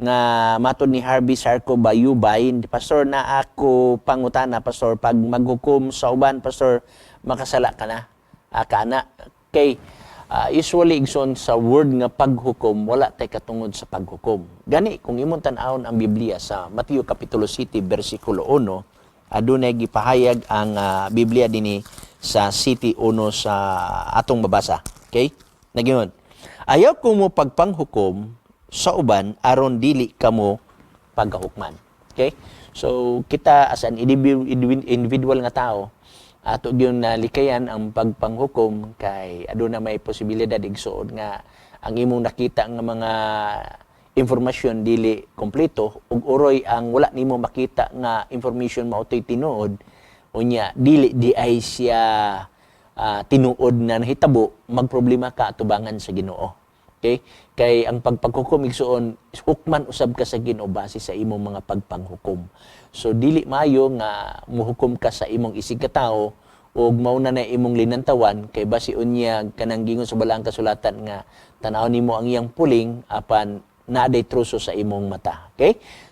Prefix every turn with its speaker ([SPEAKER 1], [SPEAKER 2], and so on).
[SPEAKER 1] Nga matod ni Harvey Sarko Bayubay, "Pastor, na ako pangutana, Pastor, pag maghukom sa uban, Pastor, makasala ka na?" Kana kay usually, igsoon, sa word nga paghukom, wala tay katungod sa paghukom. Gani kung imong tan-awon ang Biblia sa Mateo kapitulo 7 bersikulo 1, adunay gipahayag ang Biblia dinhi sa 7:1 sa atong mabasa. Okay, nagyon, "Ayaw ko mo pagpanghukom sa uban aron dili kamo pagahukman." Okay? So kita as an individual nga tao, ato gyud na likayan ang pagpanghukom kay aduna may posibilidad, igsoon, nga ang imong nakita nga mga informasyon dili kompleto ug uroy ang wala nimo makita nga information mao to'y tinuod. Unya dili di ay siya tinuod na nahitabo, magproblema ka atubangan sa Ginoo. Okay? Kay ang pagpaghukom, igsoon, hukman usab ka sa Ginoo base sa imong mga pagpanghukom. So dili maayo nga muhukom ka sa imong isig katawo ug mao na na imong linantawan kay basi unya kanang gingon sa Balaang Kasulatan nga tan-aw nimo ang iyang puling apan naa day troso sa imong mata. Okay?